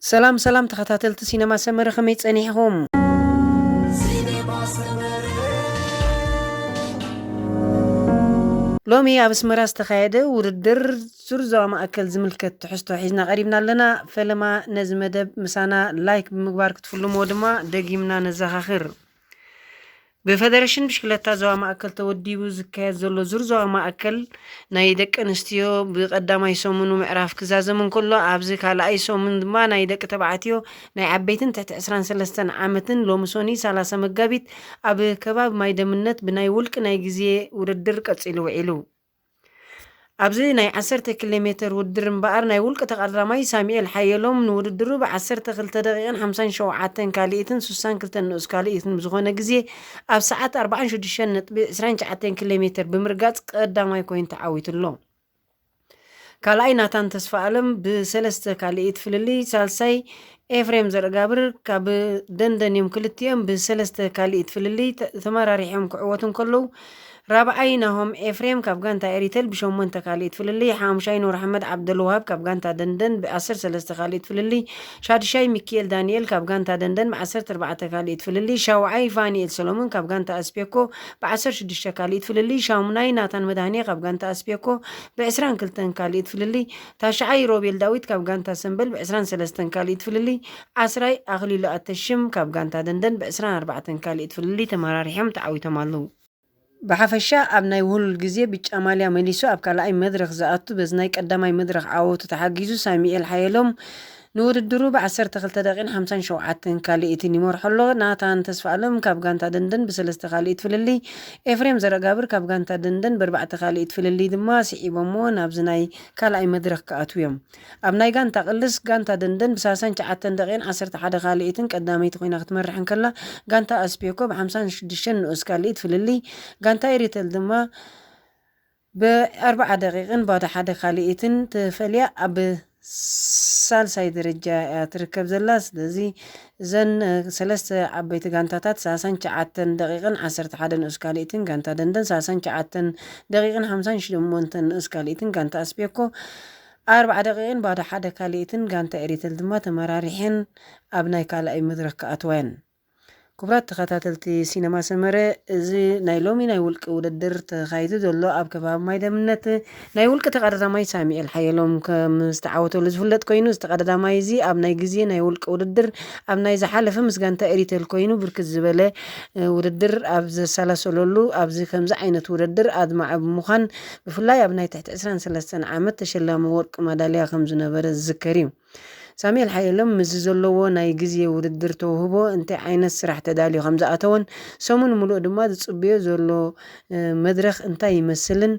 ሰላም ሰላም ተኸታተልቲ ሲነማ ሰመረ፣ ከመይ ጸኒሕኹም? ሎሚ ኣብ ኣስመራ ዝተኻየደ ውድድር ዙር ዞባ ማእከል ዝምልከት ትሕዝቶ ሒዝና ቀሪብና ኣለና። ፈለማ ነዚ መደብ ምሳና ላይክ ብምግባር ክትፍልምዎ ድማ ደጊምና ነዘኻኽር። ብፈደረሽን ብሽክለታ ዞባ ማእከል ተወዲቡ ዝካየድ ዘሎ ዙር ዞባ ማእከል ናይ ደቂ ኣንስትዮ ብቐዳማይ ሰሙኑ ምዕራፍ ክዛዘም እንከሎ፣ ኣብዚ ካልኣይ ሰሙን ድማ ናይ ደቂ ተባዕትዮ ናይ ዓበይትን ትሕቲ ዕስራን ሰለስተን ዓመትን ሎሚ ሶኒ ሰላሳ መጋቢት ኣብ ከባቢ ማይ ደምነት ብናይ ውልቂ ናይ ግዜ ውድድር ቀጺሉ ውዒሉ። ኣብዚ ናይ ዓሰርተ ኪሎ ሜተር ውድድር እምበኣር ናይ ውልቂ ተቐዳዳማይ ሳሙኤል ሓየሎም ንውድድሩ ብ ዓሰርተ ክልተ ደቂቕን ሓምሳን ሸውዓተን ካልኢትን ሱሳን ክልተን ንኡስ ካልኢትን ብዝኾነ ግዜ ኣብ ሰዓት ኣርባዓን ሽዱሽተን ነጥቢ ዕስራን ትሽዓተን ኪሎ ሜተር ብምርጋጽ ቀዳማይ ኮይኑ ተዓዊቱ ኣሎ። ካልኣይ ናታን ተስፋ ኣለም ብሰለስተ ካልኢት ፍልልይ፣ ሳልሳይ ኤፍሬም ዘርጋብር ካብ ደንደን እዮም። ክልቲኦም ብሰለስተ ካልኢት ፍልልይ ተ-፣ ተመራሪሖም ክዕወቱ እንከለዉ፣ ራብዓይ ናሆም ኤፍሬም ካብ ጋንታ ኤሪተል ብሸሞንተ ካልኢት ፍልልይ፣ ሓሙሻይ ኑር ኣሕመድ ዓብደልዋሃብ ካብ ጋንታ ደንደን ብዓሰርተ ሰለስተ ካልኢት ፍልልይ፣ ሻዱሻይ ሚኪኤል ዳንኤል ካብ ጋንታ ደንደን ብዓሰርተ ኣርባዕተ ካልኢት ፍልልይ፣ ሻውዓይ ፋኒኤል ሰሎሞን ካብ ጋንታ ኣስፔኮ ብዓሰርተ ሽዱሽተ ካልኢት ፍልልይ፣ ሻሙናይ ናታን መድሃኔ ካብ ጋንታ ኣስፔኮ ብዕስራን ክልተን ካልኢት ፍልልይ፣ ታሽዓይ ሮቤል ዳዊት ካብ ጋንታ ሰምበል ብዕስራን ሰለስተን ካልኢት ፍልልይ፣ ዓስራይ ኣኽሊሉ ኣተሽም ካብ ጋንታ ደንደን ብዕስራን ኣርባዕተን ካልኢት ፍልልይ ተመራሪሖም ተዓዊቶም ኣለዉ። ብሓፈሻ ኣብ ናይ ውህሉል ግዜ ብጫ ማልያ መሊሱ ኣብ ካልኣይ መድረኽ ዝኣቱ፣ በዚ ናይ ቀዳማይ መድረኽ ዓወቱ ተሓጊዙ ሳሚኤል ሓየሎም ንውድድሩ ብ ዓሰርተ ክልተ ደቂቕን ሓምሳን ሸውዓተን ካልኢትን ይመርሖ ኣሎ። ናታን ተስፋኣለም ካብ ጋንታ ደንደን ብሰለስተ ካልኢት ፍልልይ፣ ኤፍሬም ዘረጋብር ካብ ጋንታ ደንደን ብኣርባዕተ ካልኢት ፍልልይ ድማ ስዒቦሞ ናብዚ ናይ ካልኣይ መድረኽ ክኣትዉ እዮም። ኣብ ናይ ጋንታ ቅልስ፣ ጋንታ ደንደን ብሰላሳን ትሽዓተን ደቂቕን ዓሰርተ ሓደ ካልኢትን ቀዳመይቲ ኮይና ክትመርሕ እንከላ፣ ጋንታ ኣስፔኮ ብሓምሳን ሽዱሽተን ንኡስ ካልኢት ፍልልይ፣ ጋንታ ኤሪተል ድማ ብኣርባዓ ደቂቕን ባዶ ሓደ ካልኢትን ተፈልያ ኣብ ሳልሳይ ደረጃ እያ ትርከብ ዘላ። ስለዚ እዘን፣ እ፣ ሰለስተ ዓበይቲ ጋንታታት ሰላሳን ትሽዓተን ደቂቕን ዓሰርተ ሓደ ንኡስ ካልኢትን ጋንታ ደንደን፣ ሰላሳን ትሽዓተን ደቂቕን ሓምሳን ሸሞንተን ንኡስ ካልኢትን ጋንታ ኣስፔኮ፣ ኣርባዓ ደቂቕን ባዶ ሓደ ካልኢትን ጋንታ ኤሪተል ድማ ተመራሪሐን ኣብ ናይ ካልኣይ መድረኽ ክኣትዋ እየን። ክቡራት ተኸታተልቲ ሲነማ ሰመረ፣ እዚ ናይ ሎሚ ናይ ውልቂ ውድድር ተኻይዱ ዘሎ ኣብ ከባቢ ማይ ደምነት ናይ ውልቂ ተቐዳዳማይ ሳሚኤል ሓየሎም ከም ዝተዓወተሉ ዝፍለጥ ኮይኑ፣ እዚ ተቐዳዳማይ እዚ ኣብ ናይ ግዜ ናይ ውልቂ ውድድር ኣብ ናይ ዝሓለፈ ምስ ጋንታ ኤሪተል ኮይኑ ብርክት ዝበለ፣ እ፣ ውድድር ኣብ ዘሰላሰለሉ፣ ኣብዚ ከምዚ ዓይነት ውድድር ኣድማዒ ብምዃን ብፍላይ ኣብ ናይ ትሕቲ ዕስራን ሰለስተን ዓመት ተሸላሚ ወርቂ ማዳልያ ከም ዝነበረ ዝዝከር እዩ። ሳሙኤል ሓየሎም ምስዚ ዘለዎ ናይ ግዜ ውድድር ተውህቦ እንታይ ዓይነት ስራሕ ተዳልዩ ከም ዝኣተወን ሰሙን ምሉእ ድማ ዝጽበዮ ዘሎ፣ እ፣ መድረኽ እንታይ ይመስልን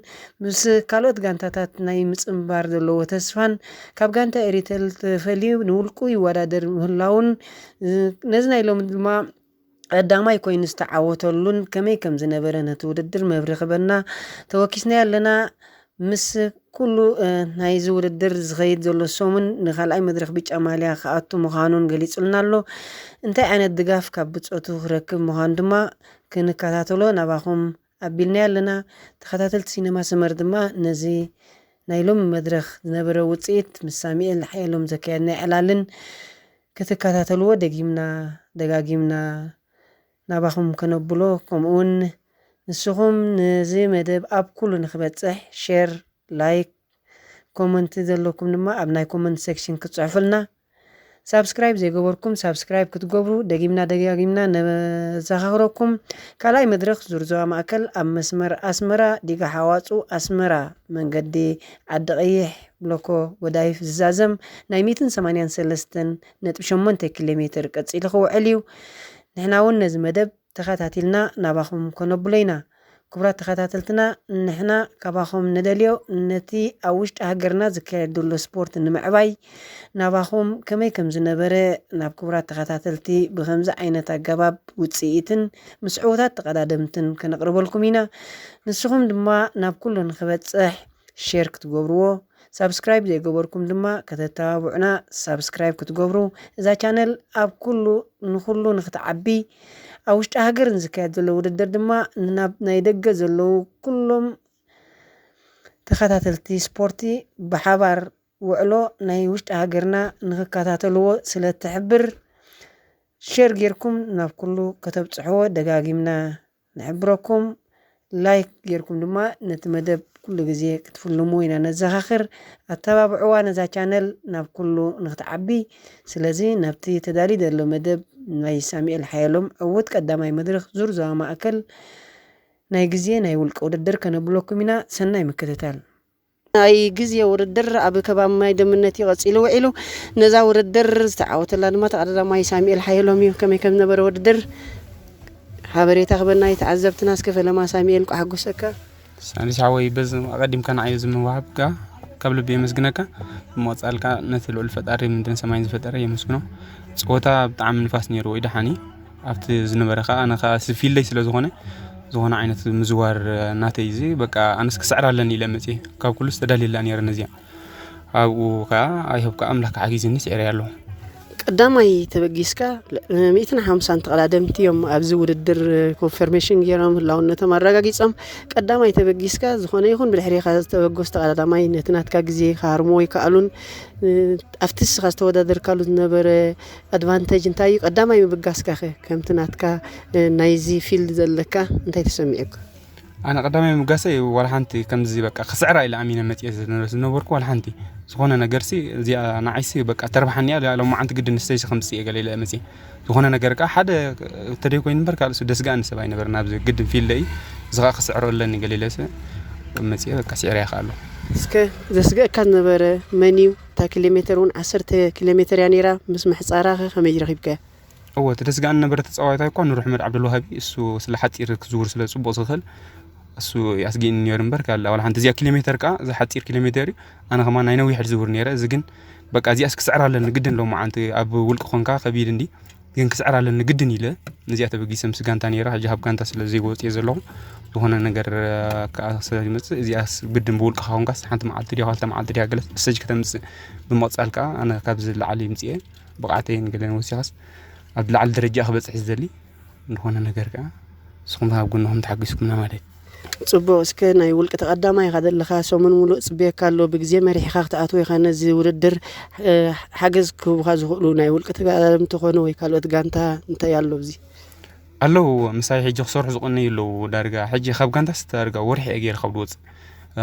ምስ ካልኦት ጋንታታት ናይ ምጽንባር ዘለዎ ተስፋን ካብ ጋንታ ኤሪተል ተፈልዩ ንውልቁ ይወዳደር ምህላውን፣ እ፣ ነዚ ናይ ሎሚ ድማ ቀዳማይ ኮይኑ ዝተዓወተሉን ከመይ ከም ዝነበረ ነቲ ውድድር መብርሂ ክበና ተወኪስናዮ ኣለና። ምስ ኩሉ፣ እ፣ ናይዚ ውድድር ዝኸይድ ዘሎ ሰሙን ንኻልኣይ መድረኽ ብጫ ማልያ ክኣቱ ምዃኑን ገሊጹልና ኣሎ። እንታይ ዓይነት ድጋፍ ካብ ብጾቱ ክረክብ ምዃኑ ድማ ክንከታተሎ ናባኹም ኣቢልናዮ ኣለና። ተኸታተልቲ ሲነማ ሰመር ድማ ነዚ ናይ ሎሚ መድረኽ ዝነበረ ውጽኢት ምስ ሳሙኤል ሓየሎም ዘካየድናዮ ዕላልን ክትከታተልዎ ደጊምና ደጋጊምና ናባኹም ከነብሎ፣ ከምኡውን ንስኹም ነዚ መደብ ኣብ ኩሉ ንክበጽሕ ሼር፣ ላይክ፣ ኮመንት ዘለኩም ድማ ኣብ ናይ ኮመንት ሴክሽን ክትጽሕፉልና፣ ሳብስክራይብ ዘይገበርኩም ሳብስክራይብ ክትገብሩ ደጊምና ደጋጊምና ነዘኻኽረኩም። ካልኣይ መድረኽ ዙር ዞባ ማእከል ኣብ መስመር ኣስመራ ዲጋ ሓዋጹ ኣስመራ መንገዲ ዓዲ ቀይሕ ብሎኮ ጎዳይፍ ዝዛዘም ናይ ሚእትን ሰማንያን ሰለስተን ነጥቢ ሸሞንተ ኪሎ ሜትር ቀጺሉ ክውዕል እዩ። ንሕና እውን ነዚ መደብ ተኸታቲልና ናባኹም ከነብሎ ኢና። ክቡራት ተኸታተልትና፣ ንሕና ካባኹም ንደልዮ ነቲ ኣብ ውሽጢ ሃገርና ዝካየድ ዘሎ ስፖርት ንምዕባይ ናባኹም ከመይ ከም ዝነበረ ናብ ክቡራት ተኸታተልቲ ብኸምዚ ዓይነት ኣገባብ ውጽኢትን ምስ ዕዉታት ተቐዳደምትን ከነቕርበልኩም ኢና። ንስኹም ድማ ናብ ኩሉ ንክበጽሕ ሼር ክትገብርዎ፣ ሳብስክራይብ ዘይገበርኩም ድማ ከተተባብዑና ሳብስክራይብ ክትገብሩ፣ እዛ ቻነል ኣብ ኩሉ ንኩሉ ንክትዓቢ፣ ኣብ ውሽጢ ሃገር ንዝካየድ ዘሎ ውድድር ድማ ናብ ናይ ደገ ዘለዉ ኩሎም ተኸታተልቲ ስፖርቲ ብሓባር ውዕሎ ናይ ውሽጢ ሃገርና ንኽከታተልዎ ስለ ትሕብር፣ ሸር ጌርኩም ናብ ኩሉ ከተብጽሕዎ ደጋጊምና ንሕብረኩም። ላይክ ጌርኩም ድማ ነቲ መደብ ኩሉ ግዜ ክትፍልሙ ኢና ነዘኻኽር። ኣተባብዕዋ ነዛ ቻነል ናብ ኩሉ ንኽትዓቢ። ስለዚ ናብቲ ተዳልዩ ዘሎ መደብ ናይ ሳሙኤል ሓየሎም ዕዉት ቀዳማይ መድረኽ ዙር ዞባ ማእከል ናይ ግዜ ናይ ውልቀ ውድድር ከነብለኩም ኢና። ሰናይ ምክትታል። ናይ ግዜ ውድድር ኣብ ከባቢ ማይ ደምነት እዩ ቀጺሉ ውዒሉ። ነዛ ውድድር ዝተዓወተላ ድማ ተቐዳዳማይ ሳሙኤል ሓየሎም እዩ። ከመይ ከም ዝነበረ ውድድር ሓበሬታ ክበና እዩ ተዓዘብትና። እስከ ፈለማ ሳሙኤል እንቋዕ ሓጎሰካ። ሳንዲስ ሓወይ በዚ ኣቐዲምካ ንዓይ እዚ ምውሃብካ ካብ ልቢ የመስግነካ። ብምቕጻልካ ነቲ ልዑል ፈጣሪ ምድርን ሰማይን ዝፈጠረ የመስግኖ። ጸወታ ብጣዕሚ ንፋስ ነይሩ ወይ ደሓኒ ኣብቲ ዝነበረ ከዓ ኣነ ከዓ ስፊለይ ስለ ዝኾነ ዝኾነ ዓይነት ምዝዋር ናተይ እዚ በቃ ኣነስ ክስዕር ኣለኒ ኢለ መፅየ። ካብ ኩሉ ዝተዳልየላ ነይረ ነዚኣ። ኣብኡ ከዓ ኣይሆብ ከዓ ኣምላኽ ሓጊዝኒ ስዒረያ ኣለኹ። ቀዳማይ ተበጊስካ ሚእትን ሓምሳን ተቐዳደምቲ እዮም ኣብዚ ውድድር ኮንፈርሜሽን ገይሮም ህላውነቶም ኣረጋጊጾም። ቀዳማይ ተበጊስካ ዝኾነ ይኹን ብድሕሪኻ ዝተበገሱ ተቐዳዳማይ ነቲ ናትካ ግዜ ክሃርምዎ ይከኣሉን ኣብቲ ንስኻ ዝተወዳደርካሉ ዝነበረ ኣድቫንቴጅ እንታይ እዩ? ቀዳማይ ምብጋስካኸ ከምቲ ናትካ ናይዚ ፊልድ ዘለካ እንታይ ተሰሚዑካ? ኣነ ቀዳማይ ምብጋሰይ ዋላ ሓንቲ ከምዚ በቃ ክስዕራ ኢለ ኣሚነ መፅየ ዝነበርኩ ዋላ ሓንቲ ዝኾነ ነገርሲ እዚኣ ንዓይሲ በቃ ተርባሓኒ እያ ሎማዓንቲ ግድን ንስተይሲ ከምፅእ እየ ገለ ኢለ መፅየ ዝኾነ ነገር ከዓ ሓደ ተደይ ኮይኑ እምበር ካልእ ደስጋእኒ ሰብ ኣይነበረ ናብዚ ግድን ፊልደ እዩ እዚ ከዓ ክስዕሮ ኣለኒ ገለ ኢለስ መፅየ በቃ ስዕረ ይኽኣሉ እስከ ዘስገእካ ዝነበረ መን እዩ እታ ኪሎ ሜተር እውን ዓሰርተ ኪሎ ሜተር እያ ነይራ ምስ ምሕፃራ ከ ከመይ ረኺብካያ እወ እቲ ደስጋእኒ ነበረ ተፃዋታይ እኳ ኑር ሕመድ ዓብደልዋሃቢ እሱ ስለ ሓፂር ክዝውር ስለ ፅቡቕ ዝኽእል እሱ ኣስጊእኒ ነይሩ እምበር ካላ ዋላ ሓንቲ እዚኣ ኪሎ ሜተር ከዓ እዚ ሓፂር ኪሎ ሜተር እዩ ኣነ ከማ ናይ ነዊሕ ዝውር ነይረ እዚ ግን በቃ እዚኣስ ክስዕር ኣለኒ ግድን ሎማዓንቲ ኣብ ውልቂ ኮንካ ከቢድ እንዲ ግን ክስዕር ኣለኒ ግድን ኢለ ነዚኣ ተበጊሰ ምስ ጋንታ ነይረ ሕጂ ካብ ጋንታ ስለ ዘይወፅየ ዘለኹ ዝኾነ ነገር ከዓ ስለ ዝመፅእ እዚኣስ ግድን ብውልቅኻ ኮንካስ ሓንቲ መዓልቲ ድያ ካልተ መዓልቲ ድያ ገለ ስተጅ ከተምፅእ ብምቕፃል ከዓ ኣነ ካብዚ ላዓሊ ምፅየ ብቕዓተይን ገለን ወሲኻስ ኣብ ላዓሊ ደረጃ ክበፅሕ ዝደሊ ዝኾነ ነገር ከዓ ንስኹም ኣብ ጎንኹም ተሓጊዝኩምና ማለት እዩ። ፅቡቕ እስከ ናይ ውልቂ ተቐዳማይ ኢኻ ዘለኻ ሰሙን ሙሉእ ፅበየካ ኣሎ ብግዜ መሪሕኻ ክትኣትዎ ኢኻ ነዚ ውድድር ሓገዝ ክህቡኻ ዝኽእሉ ናይ ውልቂ ተጋዳለምቲ ኮነ ወይ ካልኦት ጋንታ እንታይ ኣሎ ብዚ ኣለዉ ምሳይ ሕጂ ክሰርሑ ዝቐነዩ ኣለዉ ዳርጋ ሕጂ ካብ ጋንታስ ዳርጋ ወርሒ እየ ገይረ ካብ ዝወፅእ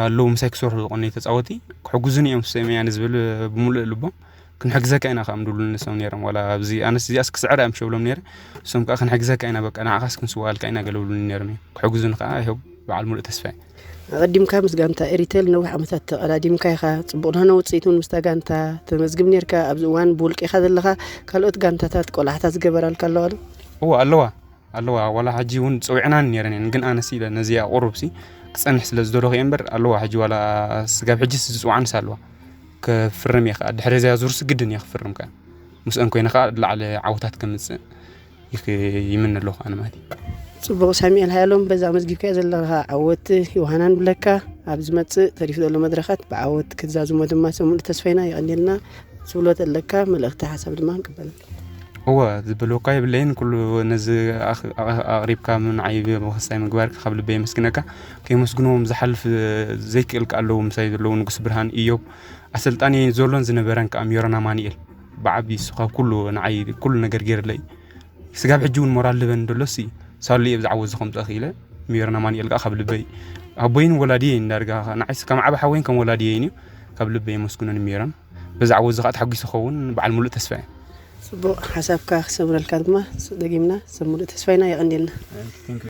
ኣለዉ ምሳይ ክሰርሑ ዝቐነዩ ተፃወቲ ክሕግዙኒ እዮም ሰሚያ ንዝብል ብምሉእ ልቦም ክንሕግዘካ ኢና ካብ ምድብሉኒ ሰም ነይሮም ዋላ ኣብዚ ኣነስ እዚኣስ ክስዕር እያ ምሸብሎም ነይረ እሶም ከዓ ክንሕግዘካ ኢና በቃ ንዓኻስ ክንስዋኣልካ ኢና ገለብሉኒ ነይሮም እዮም ክሕግዙኒ ከዓ ይኸው በዓል ሙሉእ ተስፋ እዩ ኣቐዲምካ ምስ ጋንታ ኤሪቴል ነዊሕ ዓመታት ተቐዳዲምካ ኢኻ። ጽቡቕ ዝኾነ ውጽኢት እውን ምስታ ጋንታ ተመዝግብ ኔርካ። ኣብዚ እዋን ብውልቂ ኢኻ ዘለኻ። ካልኦት ጋንታታት ቆላሕታ ዝገበራልካ ኣለዋ ዶ? እወ ኣለዋ ኣለዋ ዋላ ሕጂ እውን ጸዊዕናን ኔረን እየን ግን ኣነስ ኢለ ነዚኣ ቁሩብ ሲ ክጸንሕ ስለ ዝደለኹ እየ እምበር ኣለዋ ሕጂ ዋላ ስጋብ ሕጂ ዝጽውዓንስ ኣለዋ ክፍርም እየ ከዓ ድሕሪ እዚኣ ዙርሲ ግድን እየ ክፍርም ከዓ ምስአን ኮይነ ከዓ ላዕሊ ዓወታት ከምፅእ ይምነ ኣለኹ ኣነ ማለት እዩ ፅቡቕ ሳሚኤል ሃይሎም በዛ መዝጊብካዮ ዘለኻ ዓወት ዮሃናን ብለካ ኣብ ዝመፅእ ተሪፉ ዘሎ መድረኻት ብዓወት ክትዛዝሞ ድማ ሰሙሉ ተስፋይና የቐንየልና ዝብሎ ተለካ መልእኽቲ ሓሳብ ድማ ንቅበለካ እወ ዝበልወካ የብለይን ኩሉ ነዚ ኣቕሪብካ ንዓይ ብክስታይ ምግባር ካብ ልበይ የመስግነካ ከየመስግንዎም ዝሓልፍ ዘይክእል ኣለዉ ምሳይ ዘለዉ ንጉስ ብርሃን እዮብ ኣሰልጣኒ ዘሎን ዝነበረን ከዓ ሜሮን ኣማኒኤል ብዓቢ እሱ ካብ ኩሉ ንዓይ ኩሉ ነገር ገይርለይ ስጋብ ሕጂ እውን ሞራል ልበን ደሎሲ ሳሉ እየ ብዛዕባ እዚ ከምፀ ክኢለ ሜሮን ኣማኒኤል ከዓ ካብ ልበይ ኣቦይን ወላድየይን ዳርጋ ንዓይስ ከም ዓብ ሓወይን ከም ወላድየይን እዩ ካብ ልበይ የመስግኖን ሜሮን ብዛዕባ እዚ ከዓ ተሓጒሱ ኸውን በዓል ሙሉእ ተስፋ እየ ፅቡቅ ሓሳብካ ክሰምረልካ ድማ ደጊምና ሰብ ሙሉእ ተስፋ ኢና የቀንየልና